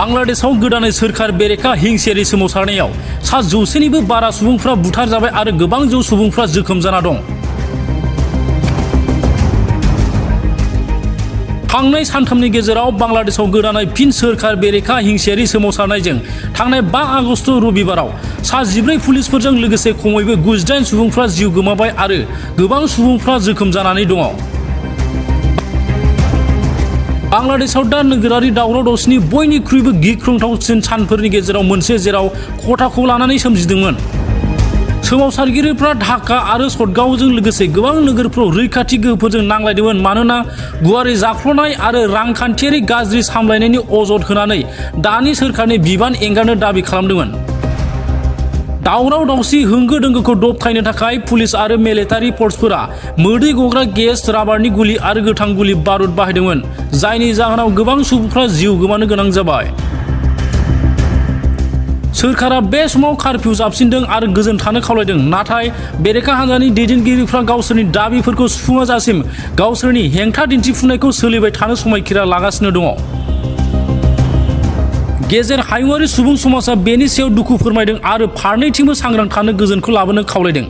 बांलादेशआव गोदानै सोरखार बेरेखा हिंसायारि सोमावसारनायाव 100निबो बारा सुबुंफ्रा बुथारजाबाय आरो गोबां जौ सुबुंफ्रा जोखोम जाना दं। थांनाय सानथामनि गेजेराव बांलादेशआव गोदानै फिन सोरखार बेरेखा हिंसायारि सोमावसारनायजों थांनाय 5 आगस्ट रबिबाराव 14 पुलिसफोरजों लोगोसे खमैबो 98 सुबुंफ्रा जिउ गोमाबाय आरो गोबां सुबुंफ्रा जोखोम जानानै दङ। बांलादेशआव दा नोगोरारि दावराव-दावसिनि बयनिख्रुइबो गिख्रंथावसिन सानफोरनि गेजेराव मोनसे जेराव खथाखौ लानानै सोमजिदोंमोन। सोमावसारगिरिफ्रा ढाका आरो चटगांवजों लोगोसे गोबां नोगोरफ्राव रैखाथि गोहोफोरजों नांलायदोंमोन मानोना गुवारै जाख्ल'नाय आरो रांखान्थियारि गाज्रि सामलायनायनि अजद होनानै दानि सोरखारनि बिबान एंगारनो दाबि खालामदोंमोन। दावराव-दावसि होंगो दोंगोखौ दबथायनो थाखाय पुलिस आरो मिलिटारि फर्सफोरा मोदै गग्रा गेस, राबारनि गुलि आरो गोथां गुलि बारुद बाहायदोंमोन, जायनि जाहोनाव गोबां सुबुंफ्रा जिउ गोमानो गोनां जाबाय। सोरखारा बे समाव कारफिउ जाबसिनदों आरो गोजोन थानो खावलायदों, नाथाय बेरेखा हान्जानि दैदेनगिरिफ्रा गावसोरनि दाबिफोरखौ सुफुङाजासिम गावसोरनि हेंथा दिन्थिफुंनायखौ सोलिबाय थानो समायखिरा लागासिनो दङ। गेजेर हायुंआरि सुबुं समाजा बेनि सायाव दुखु फोरमायदों आरो फारनैथिंबो सांग्रां थानो गोजोनखौ लाबोनो खावलायदों।